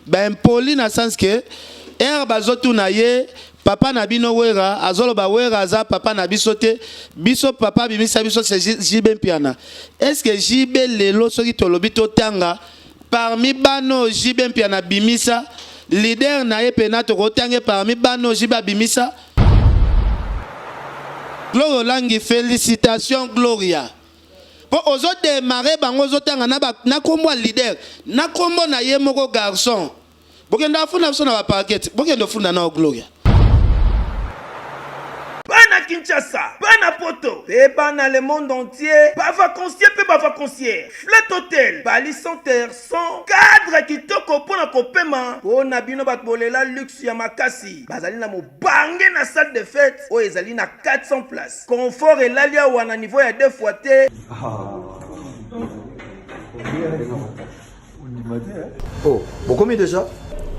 Ba impoli na sens que heure bazo tuna ye papa na bino werra azoloba werra aza papa na biso te biso papa abimisa biso c'est JB Mpiana est ce que JB lelo soki tolobi totanga parmi bana oyo JB Mpiana abimisa leader na ye pena tokotange parmi bana oyo JB abimisa Gloria Olangi felicitations Gloria Po ozo demarrer bango ozo tanga na ba na kombo ya leader na kombo na ye moko garçon. Bokende afunda biso na ba parquet. Bokende ofunda nao Gloria. Bana Kinshasa, bana poto pe bana le monde entier, ba vacanciers pe ba vacancières, Flat Hotel, Bali Center sans cadre kitoko mpo na kopema mpo na bino bato bolela luxe ya makasi. Bazali na mobange na salle de fete oyo ezali na 400 places. Confort elali awa na niveau ya deux fois te. Oh, bokomi déjà?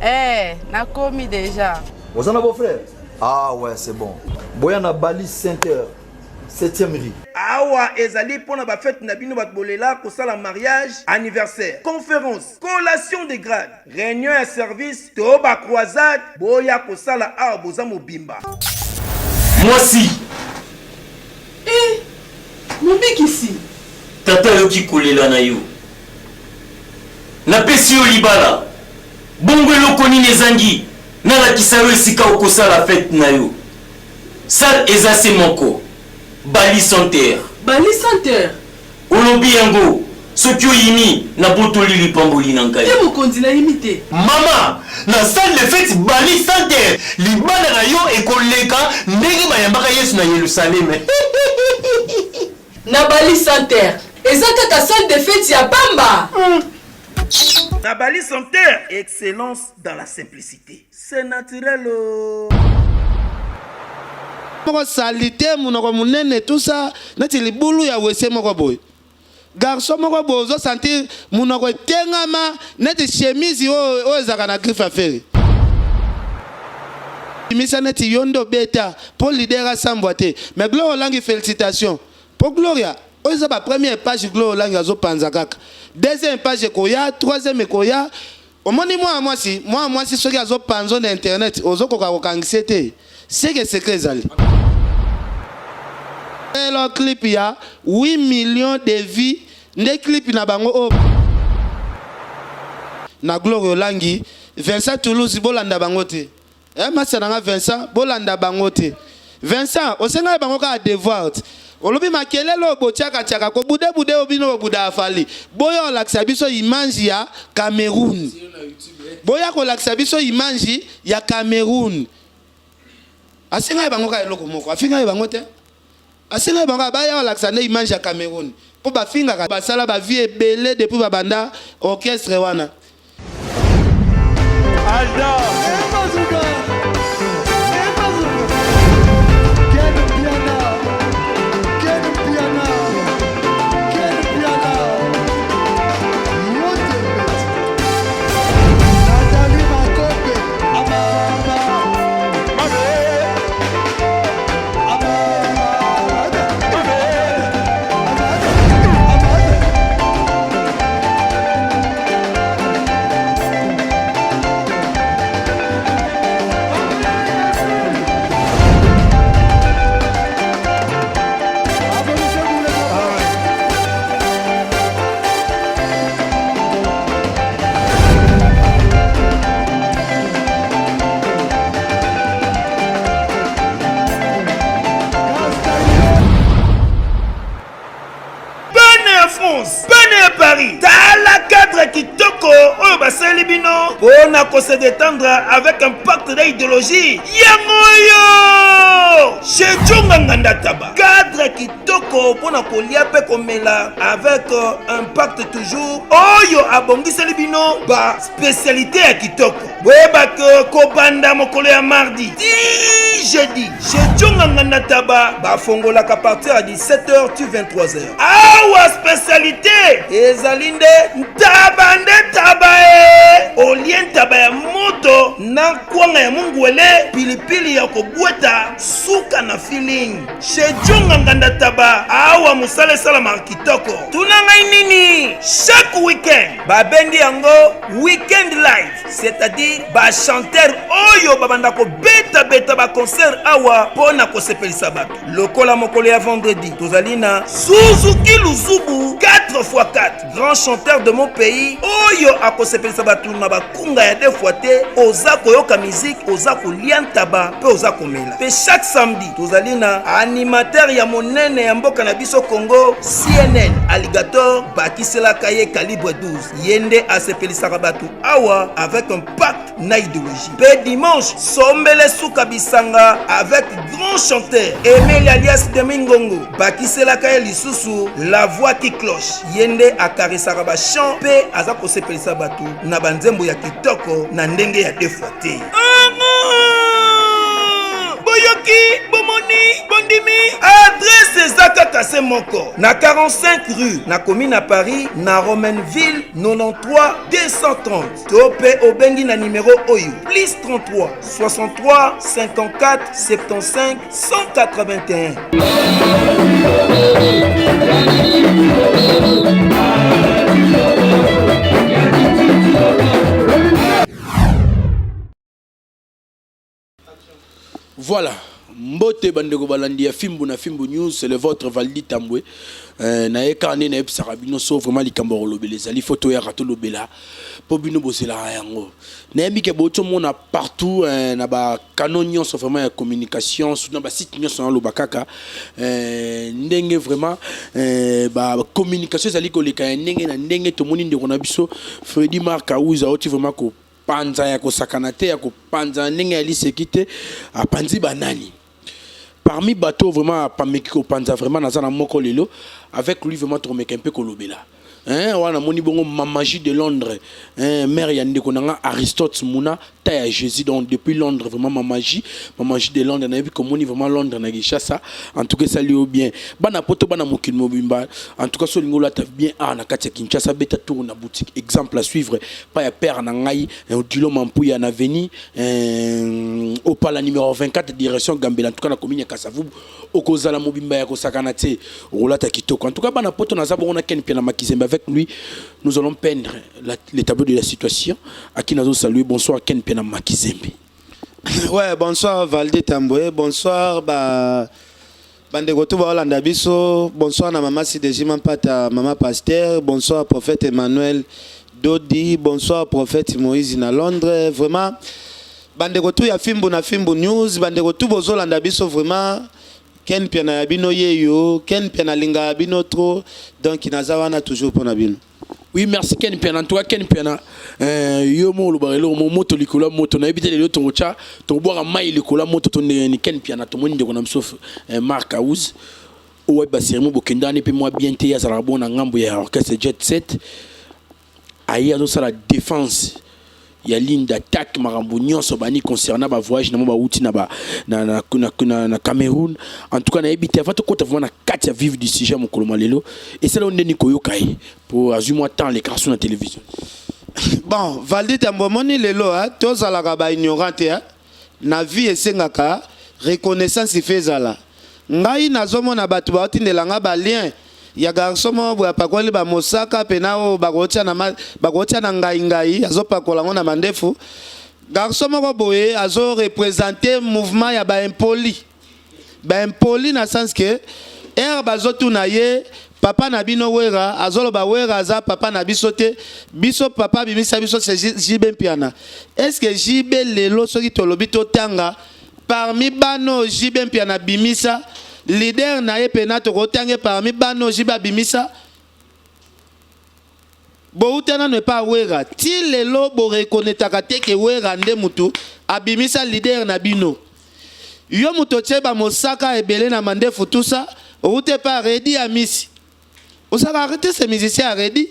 Eh, nakomi déjà. Oza na beau-frère? Ah ouais, c'est bon. Boya na Bali 5 heures. 7e rue. Awa ezali pona ba fete na bino bato bolela kosala mariage, anniversaire, conférence, collation de grade, Reunion ya service to ba croisade boya kosala awa boza mobimba. Mwasi. Eh, mobikisi. Tata ayoki kolela na yo. Napesi yo libala. Bongo eloko nini ezangi nalakisa yo esika okosala fete na yo? Salle eza se moko. Bali Center. Bali Center? Olobi yango, soki oyimi, nabotoli lipamboli na ngai. Te mokonzi, nayimi te. Mama, na salle de fete Bali Center, libala na yo ekoleka ndenge bayambaka Yesu na Yelusaleme. Na Bali Center, eza kaka salle de fete ya pamba? Na Bali Center, excellence dans la simplicite. C'est naturel oh. Moko salite munoko munene tout ça neti libulu ya wese moko boye garçon moko boye ozo sentir munoko etengama neti chemise oyo oyo ezalaka na griffe ya Ferre. Bimisa neti yo nde obeta po leader asambwa te mais Gloria Olangi felicitations po Gloria oyo eza ba première page Gloria Olangi azo panza kaka deuxième page ekoya troisième ekoya Omoni mwana mwasi, mwana mwasi soki azo panzo na internet ozo koka kokangisa ye te, seke secret ezali. Lelo clip ya 8 millions de vues nde clip na bango oyo na Gloria Olangi, Vincent Toulouse bolanda bango te. Eh masta na nga Vincent bolanda bango te Vincent osengaki bango kaka devoir te olobi makelele oyo botiaka tiaka ko bude bude oyo bino bobudaka Fally boya olakisa biso image ya Cameroun boya kolakisa biso image ya Cameroun asengaki bango kaka eloko moko afingaki bango te asengaki bango kaka baya olakisa nde image ya Cameroun po bafingaka basala ba vie ebele depuis babanda orchestre wana Bana ya France, bana ya Paris, tala cadre kitoko oyo basaleli bino mpo na ko se détendre avec impact na idéologie yango oyo chez Djonga Nganda Taba. Cadre kitoko mpo na kolia mpe komela avec euh, impact toujours oyo abongiseli bino ba spécialité ya kitoko. Boyeba ke kobanda mokolo ya mardi ti jeudi chez Djonga Nganda Taba bafongolaka partir ya 17h ti 23h. Awa spécialité ezali nde ntaba nde taba e olie ntaba ya moto. moto na kwanga ya mungwele, pilipili ya kobweta, suka na feeling. Chez Djonga Nganda Taba, awa mosala esalamaka kitoko. Tuna ngai nini? Chaque week-end babengi yango week-end live, c'est-à-dire ba chanteurs oyo babanda kobetabeta ba concert awa mpo na kosepelisa bato. Lokola mokolo ya vendredi tozali na Suzuki Luzubu 4x4, grand chanteur de mon pays oyo akosepelisa bato na bakunga ya deux fois te. Oza koyoka musique, oza kolia ntaba mpe oza komela. Mpe chaque samedi tozali na animateur ya monene ya mboka na biso Congo, CNN Alligator, bakiselaka ye calibre 12, ye nde asepelisaka bato awa avec un pacte na idéologie. Mpe dimanche sombele suka bisanga avec grand chanteur Emeli alias Demingongo, bakiselaka ye lisusu la voix qui cloche, ye nde akarisaka ba chant mpe aza kosepelisa bato na banzembo ya kitoko na ndenge ya deux fois te. Boyoki, bomoni, bondimi, adresse eza kaka se moko na 45 rue na commune ya Paris, na Romainville 93 230, to mpe obengi na nimero oyo plus 33 63 54 75 181. Voilà. Mbote bandeko balandi ya Fimbu na Fimbu News, c'est le vôtre Valdi Tambwe. Na ye kaka nde nayebisaka bino so vraiment likambo ya kolobela ezali fo toyaka tolobela mpo bino bozelaka yango. Nayebi ke bouti omona partout na ba canaux nyonso vraiment ya communication, surtout na ba site nyonso naloba kaka ndenge vraiment ba communication ezali koleka ya ndenge na ndenge. Tomoni ndeko na biso Freddy Marc Auza auti vraiment ko panza ya kosakana te, ya kopanza na ndenge ya liseki te. Apanzi banani parmi bato vraiment apameki kopanza? Vraiment naza na moko lelo avec lui, vraiment tokomeka mpe kolobela, hein. Wana namoni bongo Mama J de Londres, hein, mère ya ndeko na nga Aristote Muna ta ya Jésus. Donc depuis Londres, vraiment Mama J, Mama J de Londres, nayebi komoni vraiment Londres na Kinshasa. En tout cas esali yo bien. Bana poto, bana mokili mobimba, en tout cas so olingi olata bien awa na kati ya Kinshasa, beta tour na boutique Exemple à suivre pa ya père na ngai Odilo Mampuya na avenue Opala numéro 24, direction Gambela, en tout cas na commune ya Kasavubu, okozala mobimba ya kosakana te, okolata kitoko. En tout cas bana poto, naza bongo na Ken Piana Makizembe. Avec lui nous allons peindre le tableau de la situation. À qui nazo saluer, bonsoir Ken Piana Makizembe. Ouais, bonsoir Valdi Tambwe, bonsoir ba bandeko tu baolanda biso, bonsoir na mama Sideji Mampata, mama pasteur, bonsoir prophète Emmanuel Dodi, bonsoir prophète Moïse na Londres. Vraiment bandeko tu ya Fimbu na Fimbu News, bandeko tu bozolanda biso, vraiment Ken Piana ya bino yeyo, Ken Piana linga ya bino trop, donc naza wana toujours mpona bino. Oui, merci Ken Piana. En tout cas Ken Piana, yo mo olobaka eloko mo moto likolo ya moto, nayebi te lelo tokotya, tokobwaka mai likolo ya moto to ndenge nini. Ken Piana, tomoni ndeko na biso Marc House oyo wapi baseremo bokendani mpe mwa bien te, ye azalaka bongo na ngambo ya orchestre Jet Set, aye azosala défense ya ligne d'attaque, makambo nyonso bani concernant ba voyage na mo bauti na, ba, na, na, na, na, na Cameroun. En tout cas nayebi te, avant tokota vraiment na kati ya vif du sujet, mokolo mwa lelo esala yo ndeni koyoka ye po azwi mwa temps alekaka so na télévision? Bon, Valdi Tambo, omoni lelo tozalaka baignorant te, na vie esengaka reconnaissance ife ezala. Ngai nazomona bato baotindela nga balien ya garçon moko boye apakoli bamosaka pena oyo bakotia na, bakotia na ngai ngai, azopakola yango na mandefu. Garçon moko boye azoreprésente mouvement ya baimpoli, baimpoli na sens ke ere bazotuna ye: "Papa na bino Wera?" Azoloba: "Wera aza papa na biso te, biso papa abimisa biso se JB Mpiana." Est ce que JB lelo, soki tolobi totanga parmi bano JB Mpiana abimisa, leader na ye pena tokotange parmi bano JB abimisa, bouta nano epa Wera, ti lelo borekonetaka te ke Wera nde mutu abimisa leader na bino? Yo moto otie bamosaka ebele na mandefu tusa, outi epa Redi Amisi, ozalaka artiste musicien ya Redi,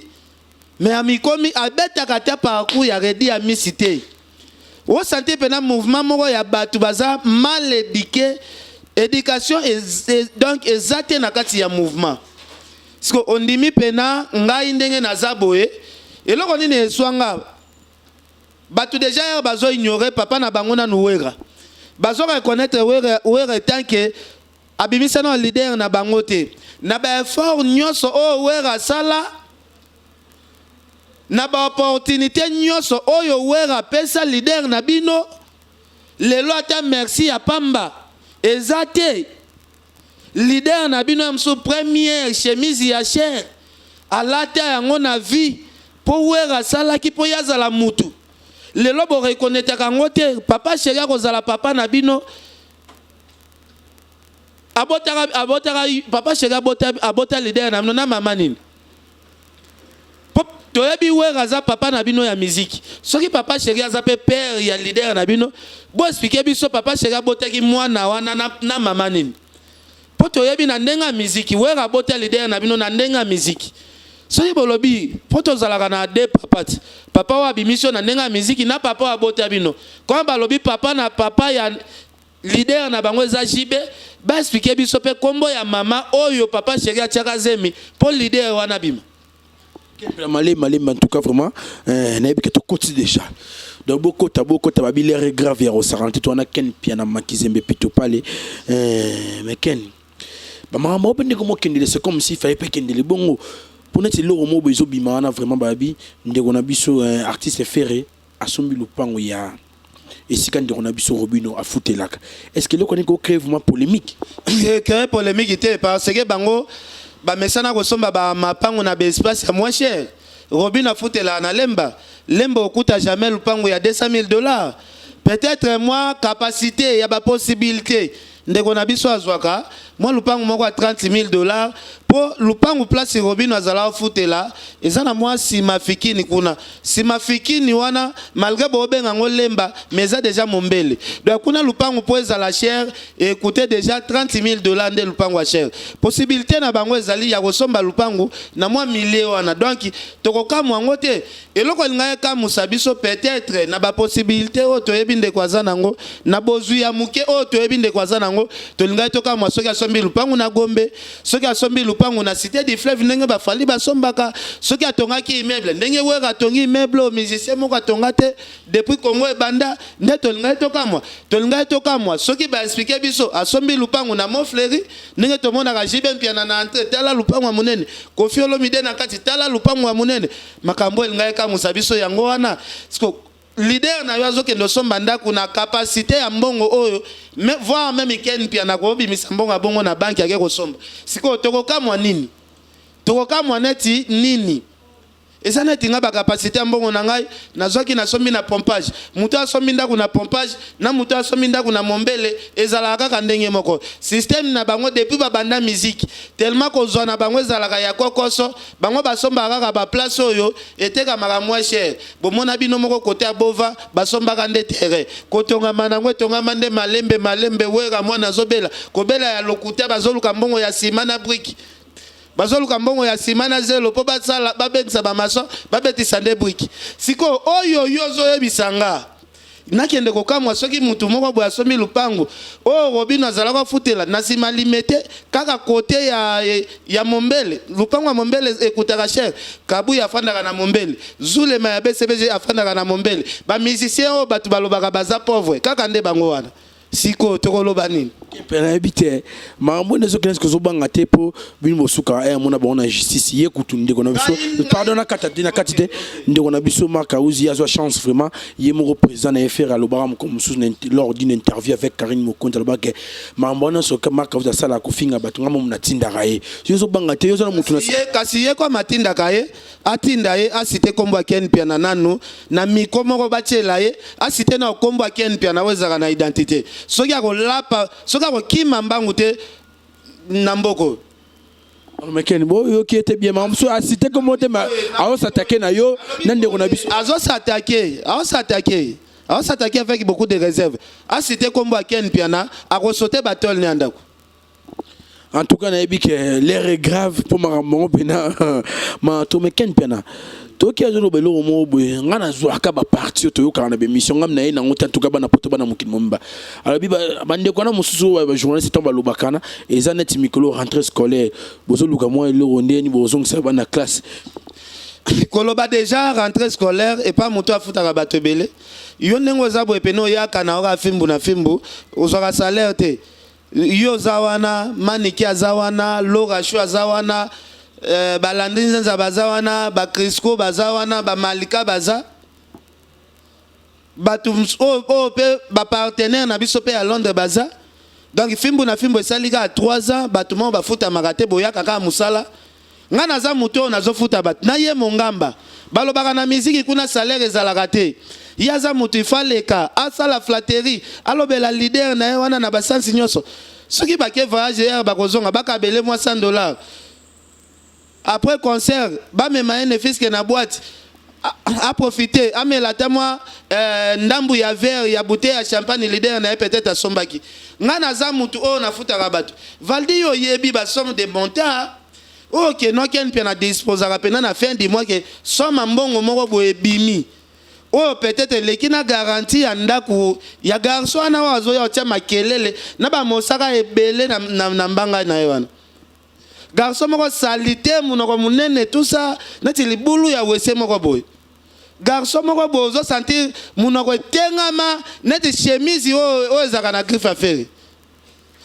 mais amikomi abetaka te parcours ya Redi Amisi te. Osanti mpena mouvement moko ya bato baza mal éduqué, éducation donc eza te na kati ya mouvement. Siko ondimi mpena ngai ndenge naza boye, eloko nini eswanga? Bato deja heure bazo ignorer papa na bango nanu Werra. Bazo reconnaitre Werra, Werra tant que abimisa nanu leader na bango te. Na ba effort nyoso oyo Werra asala, na ba opportunite nyoso oyo Werra apesa leader na bino, lelo ata merci ya pamba eza te. Leader na bino ya mosusu première chemise ya cher alata yango na vie po Werra asalaki po ye azala mutu. Lelo bo reconnaitaka yango te. Papa Cheri akozala papa na bino abotaka abotaka papa Cheri abota abota leader na bino na mama nini? Po toyebi Werra aza papa na bino ya musique. Soki papa Cheri aza pe père ya leader na bino, bo expliquer biso papa Cheri abotaki mwana wana na, na mama nini? Po toyebi na ndenge ya musique, Werra abota leader na bino na ndenge ya musique. Soki bolobi, po tozalaka na deux papa ti. Papa oyo abimisi yo na ndenge ya musique na papa oyo abota bino. Comme balobi papa na papa ya Leader na bango eza JB, ba expliquer biso pe kombo ya mama oyo papa cheri atiaka zemi po leader wana abima. Kempela malembe malembe en tout cas vraiment euh, nayebi ke tokoti déjà donc bokota bokota babi l'heure est grave ya kosakana te towana ken piana makizembe pitopale euh, mais ken bamakambo mpe ndeko mokendele c'est comme si faye mpe kendele bongo mpo neti eloko moko boye ezobima wana vraiment babi ndeko na biso euh, artiste ferre asombi lupango ya esika ndeko na biso Robino afutelaka. Est-ce que eloko nini ko créer vraiment polemique? E créer polemique te parce que bango bamesana kosomba ba mapango na ba espace ya moins cher. Robino afutelaka na Lemba. Lemba okuta jamais lupango ya 200 000 dollars. Peut-être mwa capacité ya ba possibilité Ndeko na biso azwaka mwa lupangu moko ya 30.000 dollars po lupangu place Robino azalaka kofutela eza na mwa sima fikini kuna. Sima fikini wana malgre bobenga yango Lemba mais eza dejà mombele. Donc kuna lupangu po ezala cher e coute dejà 30.000 dollars nde lupangu ya cher. Possibilite na bango ezali ya kosomba lupangu na mwa milieu wana. Donc tokokamwa yango te. Eloko elingaki ekamusa biso peut-etre na ba possibilites oyo toyebi ndeko aza nango, na bozwi ya muke oyo toyebi ndeko aza nango, tolingaki tokamwa soki asombi lupangu na Gombe, soki asombi lupangu na Cite du Fleuve ndenge ba Fally basombaka, soki atongaki immeuble ndenge Werra atongi immeuble oyo musicien moko atonga te depuis Congo ebanda, nde tolingaki tokamwa. Tolingaki tokamwa soki ba expliquer biso asombi lupangu na Mont Fleury ndenge tomonaka JB Mpiana na entree tala lupangu ya munene, Koffi Olomide na kati tala lupangu ya munene. Makambo oyo elingaki ekamwisa biso yango wana. Siko leader na yo azokende osomba ndako na capacité ya mbongo oyo me, voire meme Ken Mpiana akobimisa mbongo ya bongo na banki ake kosomba. Sikoyo tokokamwa nini? Tokokamwa neti nini? Eza neti nga ba capacité ya mbongo na ngai nazwaki nasombi na pompage. Moto asombi ndako na pompage na moto asombi ndako na mombele ezalaka kaka ndenge moko. Système na bango depuis babanda musique tellement kozwa na bango ezalaka ya kokoso. Bango basombaka kaka ba place oyo etekamaka moins cher. Bomona bino moko cote ya Bova basombaka nde terrain. Kotongama nango etongama nde malembe malembe Werra mwana azobela kobela ya lokuta bazoluka mbongo ya ciment na brique. Bazoluka mbongo ya ciment na zelo po basala babengisa ba maçon babetisa nde brique. Sikoyo oyo yo ozoyebisa nga Nakende kokamwa soki mutu moko boye asombi lupangu oyo Robino azalaka kofutela na sima Limete kaka cote ya ya Mombele. Lupangu ya Mombele ekutaka cher. Kabuya afandaka na Mombele. Zulema ya BCBG afandaka na Mombele. Ba musiciens oyo batu balobaka baza pauvre kaka nde bango wana. Sikoyo tokoloba nini? Mpe nayebi te makambo nde ezokende soki ozobanga te mpo bino bosuka eh, amona bango na justice ye kutu ndeko na biso pardon nakata te nakati te ndeko na biso Marc Auzi ye azwa chance vraiment ye moko président na ye Ferre alobaka mokolo mosusu lors d'une interview avec Karine Mokonzi alobaka ke makambo wana nyonso Marc Auzi asalaka kofinga bato ngai momo natindaka ye yo ozobanga te yo oza na motu na kasi ye comme atindaka ye Atinda ye a cite kombo ya Ken Mpiana nanu na micro moko batiela ye a cite nao kombo ya Ken Mpiana oyo ezalaka na identite soki ako lapa soki ako kima mbangu te na mboka oyo. Mais Ken bo yoki ete bien makambo mosusu a cite kombo te mais azo s'attaquer na yo na ndeko na biso. Azo s'attaquer azo s'attaquer azo s'attaquer avec beaucoup de reserve a cite kombo ya Ken Mpiana ako sauter ba tole ya ndaku. En tout cas nayebi ke l'air est grave mpo makambo yango mpena mato mais Ken Mpiana toyoki azoloba eloko moko boye ngai nazwaka baparti oyo toyokaka na bemission ngai naye nango te antuka bana poto bana mokili mobimba alobi bandeko wana mosusu oyo bajournaliste ntango balobaka na eza neti mikolo rentrée scolaire bozoluka mwa eloko ndeni bozongisa bana classe. Koloba dejà rentree scolaire epa mutu afutaka batu ebele yo ndenge oza boye pene oyaka na oka fimbu na fimbu ozwaka salaire te yo oza wana manike aza wana laura chou aza wana euh, balandi nzenza baza wana ba crisco baza wana ba malika baza Batu oyo oyo pe ba partenaires na biso pe ya Londres baza. Donc fimbu na fimbu esali kaka 3 ans batu moko bafutamaka te boyaka kaka musala. Nga naza mutu oyo nazo futa batu na ye mongamba. Balobaka na miziki kuna salaire ezalaka te. Ye aza mutu il faut aleka asala flatterie alobela leader na ye wana na ba sens nionso. Soki bake voyage heure bakozonga bakabele mwa 100 dollars. Après concert ba mema ye ne fils que na boite a profiter amela ata mwa euh, ndambu ya verre ya bouteille ya champagne leader na ye peut-être asombaki. Nga naza mutu oyo nafutaka batu. Valdy yo oyebi ba somme de montant oyo ke no ken mpiana disposaka pena na fin du mois ke somme ya mbongo moko boye ebimi oyo peut-être eleki na garantie ya ndaku ya garçon wana oyo azoya otia makelele na ba mosaka ebele na, na, na mbanga na ye wana. Garçon moko salite munoko munene tout ça neti libulu ya wese moko boye. Garçon moko boye ozo sentir munoko etengama neti chemise oyo oyo ezalaka na griffe ya Ferre.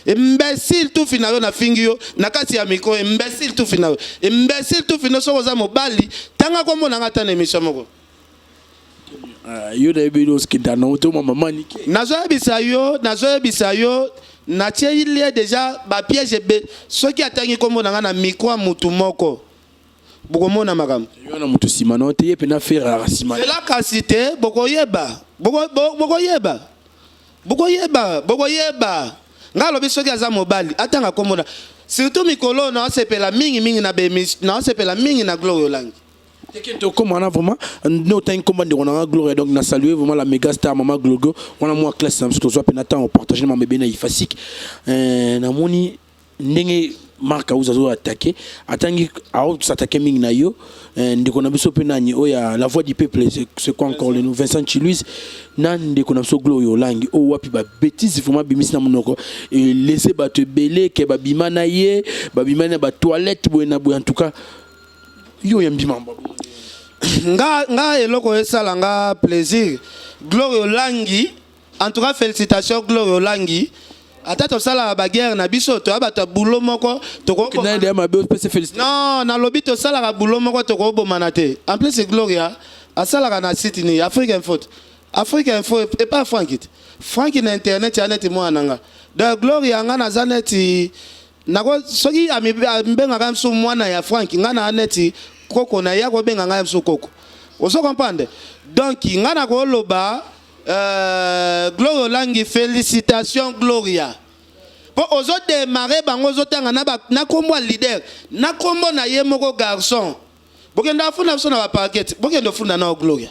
Imbecile tufi na yo na fingi yo na kati ya micro imbecile tufi na yo. Imbecile tufi na yo soki oza mobali tanga kombo na nga ata na emission moko. Ah, yo nayebi yo okenda nango te mama manike. Nazoyebisa yo, nazoyebisa yo natie ye deja ba piège ebele soki atangi kombo na nga na micro ya mutu moko bokomona makambo. Yo wana mutu sima na yo te ye pena ferre azalaka sima. Zela kasi te bokoyeba bokoyeba bokoyeba bokoyeba nga alobi soki aza mobali atanga kombo na surtout mikolo oyo naosepela mingi mingi na ba emission naosepela mingi na Gloria Olangi. Teke tokoma wana vraiment nde otangi komba ndeko na nga Gloria donc na saluer vraiment la méga star maman Glogo wana mwa classe na biso tozwa pena temps partager na mama na ifasik euh, namoni ndenge Marc House azo attaquer atangi ao s'attaquer mingi na yo euh, ndeko na biso pe nani oyo ya la voix du peuple c'est quoi encore le nom Vincent Chiluise na ndeko na biso Gloria Olangi oyo wapi ba bêtises vraiment bimisi na monoko et laisser bato ebele ke babima na ye babima na ba toilette boye na boye en tout cas Yo oyambi mambo ya bongo Nga nga eloko esala nga plaisir Gloria Olangi en tout cas félicitations Gloria Olangi ata tosalaka ba guerre na biso toya bato ya boulot moko non nalobi tosalaka boulot moko tokobomana te en plus Gloria asalaka na site nini Afrique Info Afrique Info epa Frank te Frank na internet ya neti mwana na nga donc Gloria nga naza neti Nako soki amibengaka ye mosusu mwana ya Frank nga na neti koko na ye akobenga ngai mosusu koko ozo comprendre donc nga nakoloba euh, Gloria Olangi felicitations Gloria po ozo demarrer bango ozotanga na, ba, na kombo ya leader na kombo na ye moko garçon Bokende afunda biso na ba parquet bokende ofunda nao gloria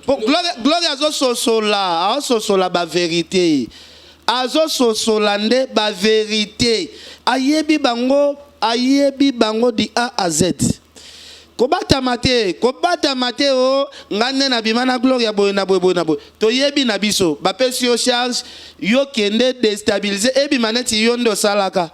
po gloria gloria azo sosola azo sosola ba verite azo sosola nde ba verite ayebi bango ayebi bango du A à Z kobatama te kobatama te o oh, nga nde nabima na gloria boye na boye boye na boye toyebi na biso bapesi yo charge yo kende destabiliser ebima neti yo nde osalaka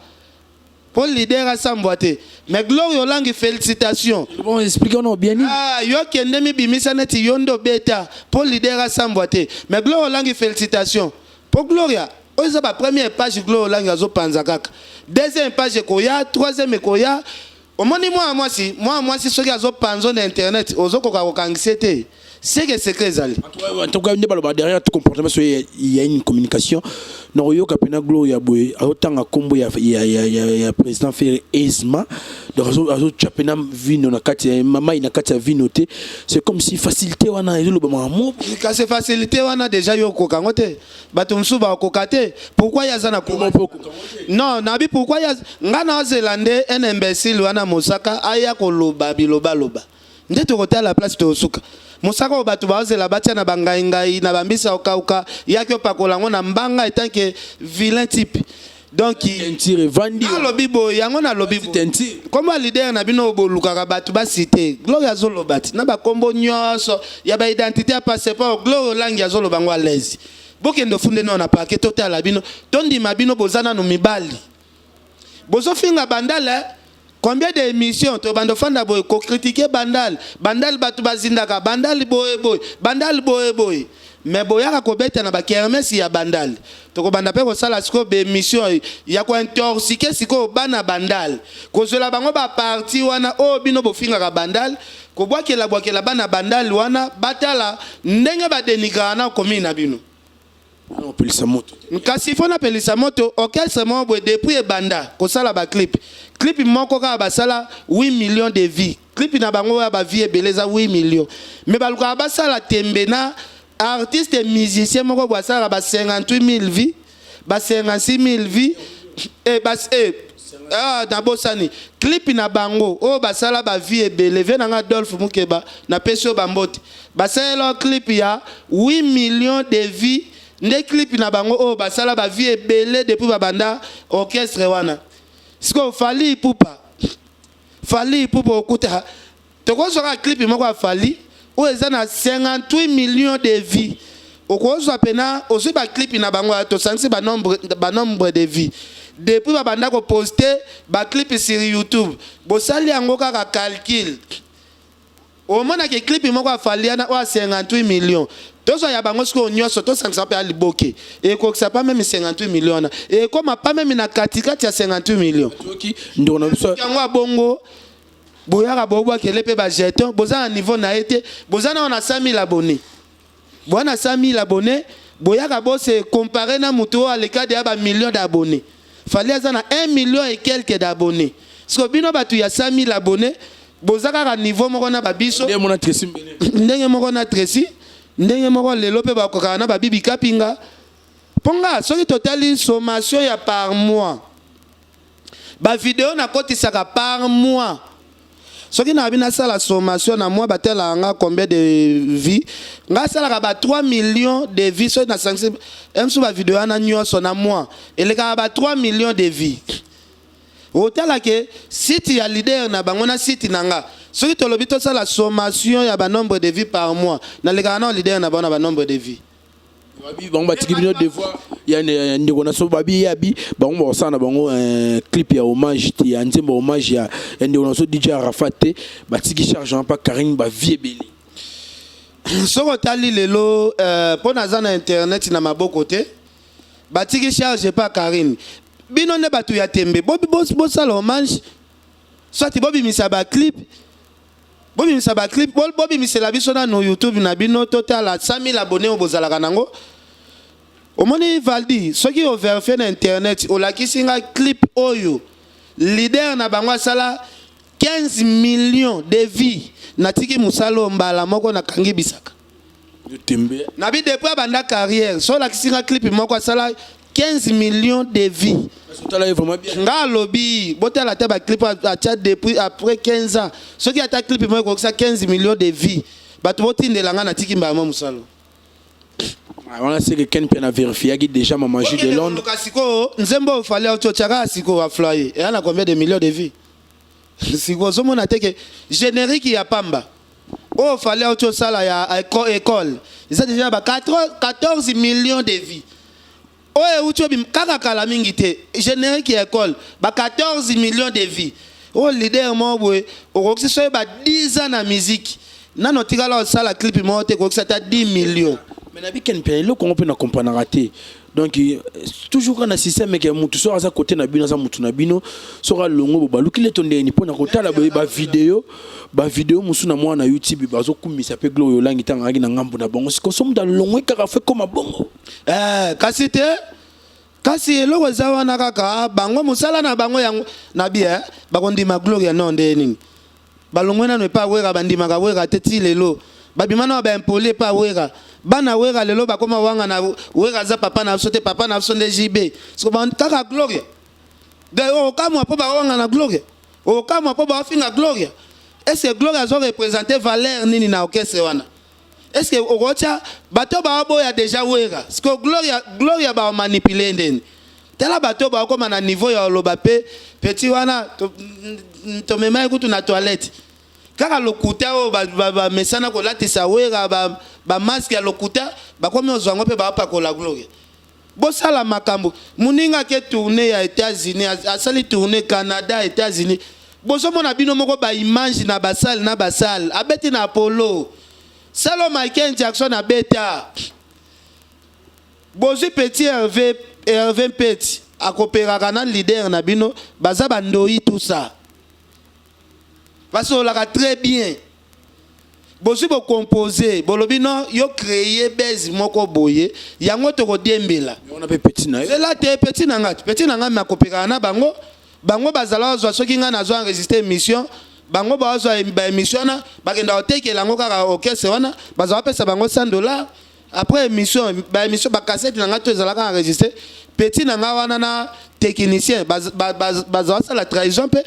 Po leader asambwa te. Mais Gloria Olangi felicitations. Bon explique on bien nini? Ah yo kende mibimisa neti yo nde obeta po leader asambwa te. Mais Gloria Olangi felicitations. Po Gloria oyo eza ba première page Gloria Olangi azo panza kaka. Deuxième page ekoya, troisième ekoya. Omoni mwana mwasi, mwana mwasi soki azo panzo na internet ozo koka kokangisa ye te. Seke secret ezali. En tout cas nde baloba derrière tout comportement so il y a une communication na koyoka pena Gloria boye azotanga kombo ya ya ya ya, ya président Ferre Esma donc azo azotia pena vino na kati ya mai na kati ya vino te c'est comme si facilité wana ezoloba makambo kasi facilité wana déjà yo okoka yango te bato mosusu bakokoka te pourquoi ye aza na courage non nabi pourquoi ye nga nazela nde un imbécile wana mosaka aya koloba bilobaloba Nde tokotala place tokosuka. Mosaka oyo batu baozela batia na ba ngai ngai na ba mbisi ya kokauka yaki opakola yango na mbanga etant que vilain type. Donc Teinture evandi. Nalobi boye yango nalobi boye. Teinture. Kombo ya leader na bino oyo bolukaka batu ba cite Gloria azoloba ti na ba kombo nionso ya ba identite ya passeport Gloria Olangi azoloba yango à l'aise. Bokende ofunde nao na parquet totala bino tondima bino boza nanu mibali. Bozofinga bandal eh? Combien de emissions tobanda ofanda boye ko critiquer Bandal, Bandal batu bazindaka, Bandal boye boye, Bandal boye boye. Mais boyaka kobeta na ba kermesse ya Bandal. Tokobanda pe kosala sikoyo ba emissions ya ko intoxiquer sikoyo bana Bandal. Kozwela bango ba parties wana oyo bino bofingaka Bandal, kobwakela bwakela bana Bandal wana batala ndenge ba denigraka na commune na bino. Wana opelisa moto te. Kasi il faut napelisa moto, orchestre moko boye depuis ebanda kosala ba clip, clip moko kaka basala 8 millions de vues, clip na bango oyo ya ba vues ebele eza 8 millions mais balukaka basala tembe na artiste musicien moko boye asalaka ba 58000 vues, ba 56000 vues eh, ba, eh, ah, nabosani clip na bango oyo basala ba vues ebele, vie na nga Adolphe Mukeba napesi yo ba mbote. Basalela clip ya 8 millions de vues nde clip na bango oyo basala ba vues ebele depuis babanda orchestre wana. Sikoyo Fally Ipupa, Fally Ipupa okuta tokozwa kaka clip moko ya Fally oyo eza na 58 millions de vues. Okozwa pena ozwi ba clip na bango tosangisi ba nombre ba nombre de vues depuis babanda ko poster ba clip sur YouTube. Bosali yango kaka calcul. Omona ke clip moko ya Fally wana oyo ya 58 millions tozwa ya bango sikoyo nyoso tosangisa pe ya liboke ekokisa pas meme 58 millions wana ekoma pas meme na kati kati ya 58 millions. Soki ndeko na biso yango ya bongo boyaka bobwakele pe ba jetons boza na niveau na ye te boza nao na 100 000 abonnes boza na 100 000 abonnes boyaka bo se comparer na mutu oyo aleka deja ba millions d'abonnes Fally aza na 1 million et quelques d'abonnes sikoyo bino batu ya 100 000 abonnes boza kaka niveau moko na ba biso ndenge moko na Tracy Mbele ndenge moko na Tracy ndenge moko lelo pe bakokaka na ba Bibi Kapinga po nga soki totali sommation ya par mois ba video nakotisaka par mois Soki na bi nasala sommation na mois batelaka nga combien de vie nga asalaka ba 3 millions de vie soki nasangisi msu ba video wana nyonso na mois elekaka ba 3 millions de vie otala ke site ya leader na bango na site na nga soki tolobi tosala sommation ya ba nombre de vie par mois nalekaka na leader na bango na ba nombre de vie Babi bango batiki bino devoir ya ndeko na so babi ye abi bango bakosala na bango eh, clip ya hommage te ya nzembo hommage ya ya ndeko na so DJ Arafat te batiki charge wana pa Karine ba vie ebele. Soki otali lelo eh, mpo naza na internet na maboko te batiki charge pa Karine bino nde bato ya tembe bosala hommage soit bobimisa ba clip Bobimisa ba clip, bobimisela biso nanu YouTube na bino totala 100.000 abonnes oyo bozalaka nango. Omoni Valdy, soki o verifier na internet olakisi nga clip oyo leader na bango asala 15 millions de vues, natiki musala oyo mbala moko nakangi bisaka. Yo tembe. Nabi depuis abanda carrière, soki olakisi nga clip moko asala 15 millions de vues. Tala ye vraiment bien. Nga alobi botala ata ba clip atia depuis après 15 ans. Soki ata clip moko ekokisa 15 millions de vues, bato botindela nga natiki mbala moko mosala. Ah, wana c'est que Ken Piana vérifiaki déjà Maman Jules de Londres. Luka sikoyo nzembo oyo Fally auti otia kaka sikoyo aflaye eya na combien de millions de vues? Sikoyo ozomona te ke générique ya pamba oyo Fally auti osala ya école eza déjà ba 14 millions de vues. Oyo ewuti obima kaka kala mingi te generique ya ecole ba 14 millions de vues oyo leader moko boye okokisi soki ba 10 ans na musique nanu otikala osala clip moko te ekokisi ata 10 millions. Mais na bi ken mpiana eloko yango pe na comprenaka te donc toujours kaka na système ke mutu soki aza cote na bino aza mutu na bino soki alongwe bo baluki leto ndenge nini pona kotala boye ba video ba video mosusu na mwana na youtube bazokumisa pe gloria olangi ntango azalaki na ngambo na bango sikoyo so mutu alongwe kaka fo ekoma bongo Eh, kasi te kasi eloko eza wana kaka bango mosala na bango yango na bi eh, bakondima gloria no nde nini balongwe nano epa wera bandimaka wera te ti lelo babima nano baimpoli epa wera bana wera lelo bakoma wanga na wera aza papa na biso te papa na biso nde jb siko kaka gloria de okamwa mpo bawanga na gloria okamwa mpo bafinga gloria est ce que gloria azo représenter valeur nini na orchestre wana Est ce que okotia bato baoboya deja wera siko gloria gloria ba manipuler ndeni tala bato bakoma na niveau ya oloba pe petit wana tomemaki kutu na toilette kaka lokuta oyo bamesana kolatisa wera bamaske ya lokuta bakomi ozwa yango mpe bapakola gloria bosala makambo moninga ake tourne ya États-Unis asali tourne Canada États-Unis Bozomona bino moko ba image na ba salle na ba salle. Abeti na Apollo. Salo Michael Jackson abeta. Bozwi petit Hervé Hervé Mpeti akoperaka na leader na bino baza ba ndoyi tout ça. Basololaka très bien. Bozwi bo composer bolobi non yo créer buzz moko boye yango toko diembela. Wana pe petit na yo. Zela te petit na nga petit na nga mais akopekaka na bango bango bazala ozwa soki nga nazo enregistrer émission bango bazwa ba émission wana bakenda kotekela yango kaka orchestre wana bazwa bapesa bango 100 dollars après émission ba émission ba cassette na nga to ezalaka enregistré petit na nga wana na technicien bazwa sala trahison pe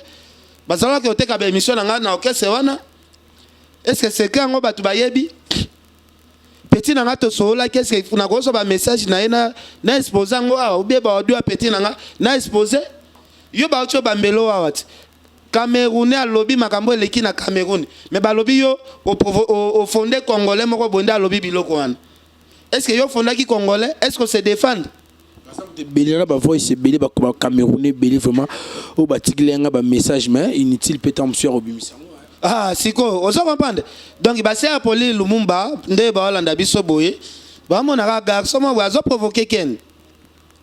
bazalaka koteka ba émission na nga na orchestre wana. Est-ce que secret yango bato bayebi? Petit na nga tosololaki, est-ce que nakozwa ba message na ye na, na expose yango awa ou bien ba audio ya petit na nga na expose? Yo bauti obambelo awa ti. Camerounais alobi makambo eleki na Cameroun, mais balobi yo ofonde congolais moko boye nde alobi biloko wana. Est-ce que yo ofondaki congolais? Est-ce que se défendre? Ebele na ba voice ebele ba camerounais ebele vraiment oyo batikeli yanga ba message mais inutile mpe ntango mosusu ya kobimisa yango. Ah, sikoyo ozo comprendre donc basi ya poli Lumumba nde baolanda biso boye bamonaka garçon moko boye azo provoquer Ken,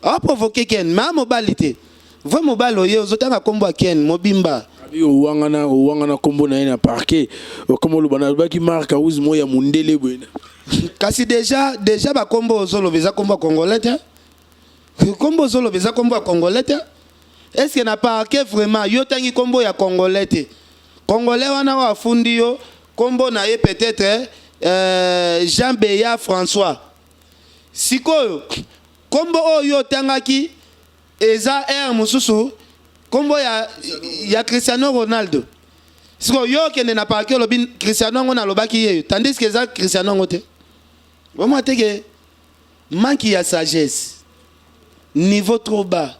azo provoquer Ken mais mobali te, vrai mobali oye ozotanga kombo ya Ken mobimba. Abi owangana owangana kombo na ye na parquet okoma oloba nalobaki Marc House moko ya mundele boye. Kasi deja deja ba kombo ozoloba eza kombo ya congolais te, kombo ozoloba eza kombo ya congolais te. Est ce que na parquet vraiment yo tangi kombo ya congolais te? Congolais wana oyo afundi yo kombo na ye peut-être euh, Jean Beya François. Sikoyo kombo oyo yo otangaki eza aire mosusu kombo ya, ya Cristiano Ronaldo. Sikoyo yo okende na parquet olobi Cristiano yango nalobaki ye tandis que eza Cristiano yango te. Bomona te ke manque ya sagesse, niveau trop bas,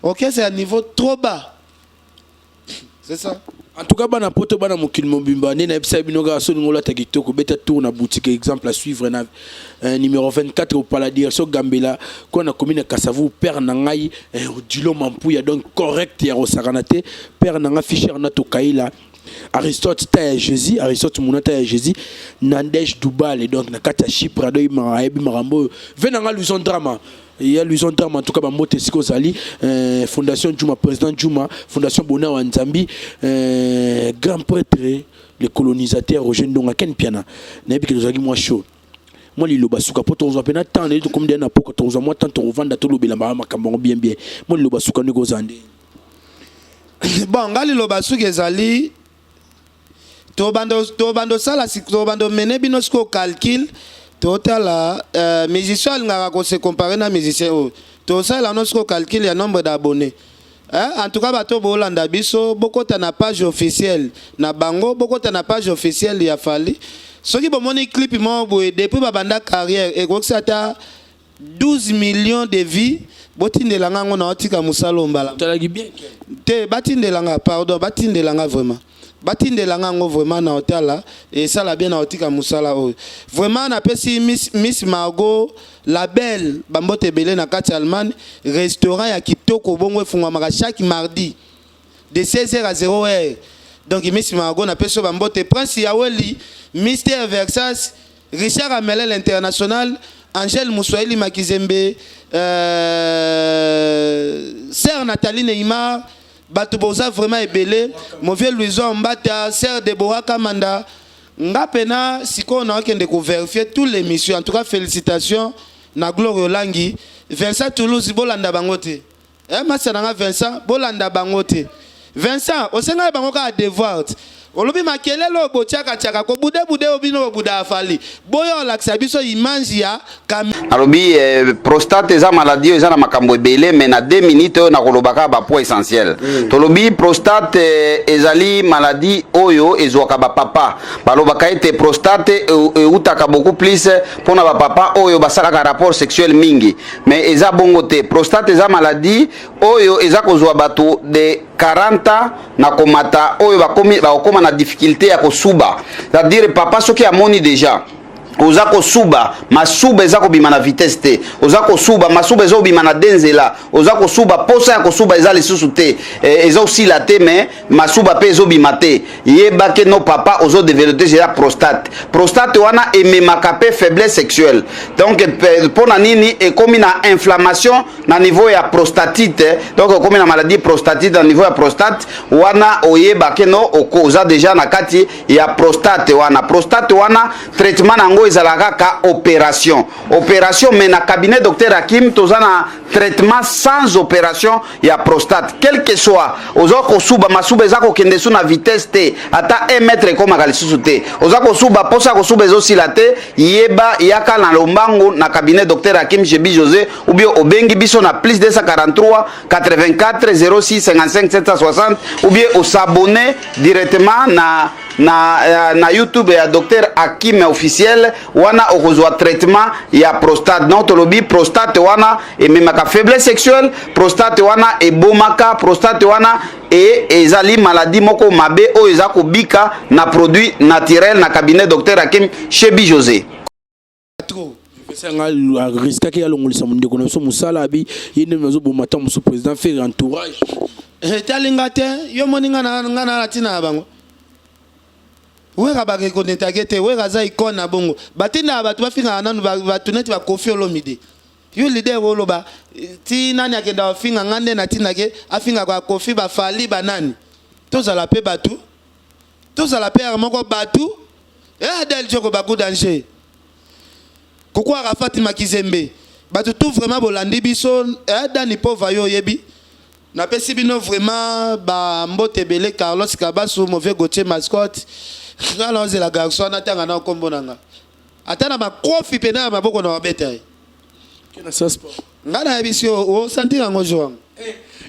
orchestre ya niveau trop bas, c'est ça. En tout cas bana poto bana mokili mobimba nde nayebisa bino kaka soki olingi olata kitoko beta tour na boutique exemple à suivre na euh, numéro 24 opala direction Gambela kuna na commune ya Kasavu père na ngai euh, Odilo Mampuya donc correct ya kosakana te père na ngai Fischer na Tokaila Aristote ta ya Jésus Aristote muna ta ya Jésus Nadège Dubale donc na kati ya Chypre adoyi ayebi makambo oyo ve na ngai Luison Drama ya Luison Drama en tout cas bambote esika ozali euh, fondation Juma président Juma fondation Bona wa Nzambi euh, grand prêtre le colonisateur Roger Ndonga Ken Piana nayebi ke tozalaki mwa chaud mwa liloba suka mpo tokozwa mpena temps nde tokomi deya na poko tokozwa mwa temps tokovanda tolobela mbaa makambo yango bien bien mwa liloba suka ndenge ozala nde bon nga liloba suka ezali tobanda osala tobanda omene bino sikoyo calcul totala euh, musicien alingaka kose comparer na musicien oyo tosalela no sikoyo calcul ya nombre d'abonnés. Eh, en tout cas bato bolanda biso bokota na page officielle na bango, bokota na page officielle ya Fally. Soki bomoni clip moko boye depuis babanda carrière ekokisi ata 12 millions de vues, botindela nga yango na otika mosala oyo mbala. Otalaki bien te, batindela nga pardon, batindela nga vraiment, batindela nga yango vraiment na otala esala bien na otika mosala oyo vraiment. Napesi Miss, Miss Margot la belle bambote ebele na kati ya Allemagne, restaurant ya kitoko bongo efungwamaka chaque mardi de 16h à 0h. Donc Miss Margot napesi yo bambote. Prince Yaweli, Mister Versas, Richard Amelel international, Angèle Muswahili Makizembe, euh, Sœur Nathalie Neymar, bato boza vraiment ebele, mon vieux Louison Mbata, Sœur Deborah Kamanda, nga pena sikoyo naokende ko vérifier toutes les missions. En tout cas félicitations na Gloire Olangi, Vincent Toulouse bolanda bango te. Eh masta na nga Vincent bolanda bango te. Vincent osengaki bango kaka devoir te. Olobi makelele oyo botiaka tiaka ko bude bude oyo bino bobuda Fally. Boya olakisa biso image ya cam. Alobi eh, prostate eza maladie oyo eza na makambo ebele mais na 2 minutes oyo nakoloba kaka ba points essentiels. Tolobi prostate eh, ezali maladie oyo ezwaka ba papa. Balobaka ete prostate eutaka beaucoup plus mpona ba papa oyo basalaka rapport sexuel mingi. Mais eza bongo te. Prostate eza maladie oyo eza kozwa bato de 40 ans na komata oyo bakomi bakokoma na difficulté ya kosuba. C'est-à-dire papa soki amoni déjà Oza kosuba, masuba eza kobima na vitesse te. Oza kosuba, masuba ezobima na de nzela. Oza kosuba, posa ya kosuba eza lisusu te, ezosila te, mais masuba mpe ezobima te. Yeba ke no papa, ozodevelope deja prostate. Prostate wana ememaka mpe faiblesse sexuelle. Donc mpo na nini? Ekomi na inflammation na niveau ya prostatite. Donc okomi na maladie prostatite na niveau ya prostate wana. Oyeba ke no oza deja na kati ya prostate wana. Prostate wana, traitement na yango ezalaka kaka opération, opération. Mais na cabinet docteur Hakim, toza na traitement sans opération ya prostate. Quel que soit oza kosuba, masuba eza kokende su na vitesse te, ata 1 mètre ekomaka lisusu te. Oza kosuba, posa kosuba ezosila te, yeba, yaka na lombangu na cabinet docteur Hakim Jebi José, ou bien obengi biso na plus 243 84 06 55 760, ou bien osabonner directement na YouTube ya docteur Hakim officiel. Wana okozwa traitement ya prostate. Donc tolobi prostate wana ememaka faiblesse sexuelle, prostate wana ebomaka, prostate wana ezali maladie moko mabe oyo eza kobika na produit naturel na cabinet docteur Hakim Chebi José. Trop. Nga ariskaki alongolisa mondeko na biso mosala, abi ye nde azoboma ntango mosusu président Ferre entourage. Etali nga te. Yo moni nga na ntina na bango. Wera barekonetake te. Wera aza icône na bongo. Batindaka bato bafingaka nanu bato neti bakofi Olomide. Yo leader oloba ti nani akenda kofinga nga nde natindake afingaka bakofi, bafali, banani. Tozala mpe bato, tozala mpe yaka moko bato. E Adel Joko, baku danger. Kuku Arafat Makizembe, bato tout vraiment bolandi biso. Dani Pova, yo oyebi, napesi bino vraiment bambote ebele. Carlos Kabasu, mauvais Gautier Mascotte, nga na ozela garçon wana, ntanga na nkombo na nga ata na makofi pene ya maboko na babeta ye. Na sport. Nga nayebisi yo, osentir yango jour yango.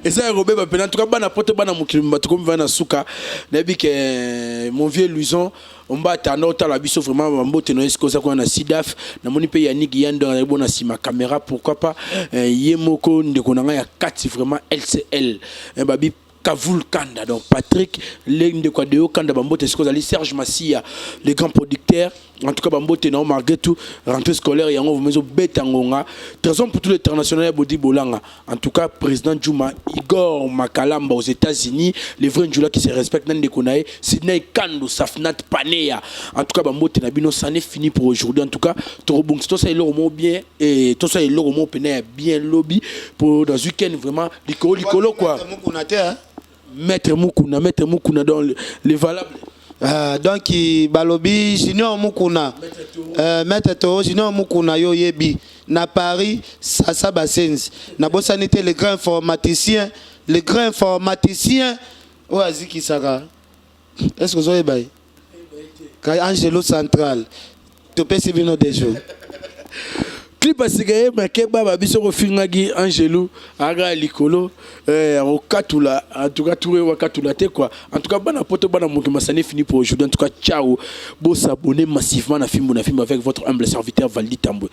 Eza ya kobeba mpena. En tout cas, bana poto, bana mokili, bato komi va na suka. Nayebi ke mon vieux Luison Ombata anda otala biso, vraiment bambote na yo esika oza kuna na Sidaf. Namoni mpe Yannick Yando azali bona nsima caméra, pourquoi pas ye moko ndeko na ngai ya kati, vraiment LCL, babi Kavul Kanda. Donc Patrick le ndeko Adeo Kanda, bambote esika ozali. Serge Massia, le grand producteur, en tout cas bambote na yo. Malgré tout, rentrée scolaire yango vraiment ezobeta ngonga. Trésor pour tout l'international ya Bodi Bolanga, en tout cas président Juma Igor Makalamba aux États-Unis, le vrai Njula qui se respecte, na ndeko na ye Sidney Kando, Safnat Panea, en tout cas bambote na bino. Ça n'est fini pour aujourd'hui. En tout cas tokobongisa, tosala eloko moko bien et tosala eloko moko pene ya bien lobi pour dans week-end, vraiment likolo likolo quoi. Mokuna te, hein? Maître Mukuna, maître Mukuna, dans le valable. Donc balobi Junior Mukuna, maître Toro Junior Mukuna, yo yebi na Paris, Sasa Basenzi. Nabosani te le grand informaticien, le grand informaticien oyo azikisaka. Est ce que ozoyeba ye? Angelo Central, topesi bino des jours. Clip asika ye makeba babiso kofingaki Angelu aka likolo, akokatula. En tout cas tour wakatula te quoi. En tout cas bana poto, bana mokili, masani fini pour aujourd'hui. En tout cas ciao, bosabonner massivement na Fimbu na Fimbu avec votre humble serviteur Valdi Tambwe.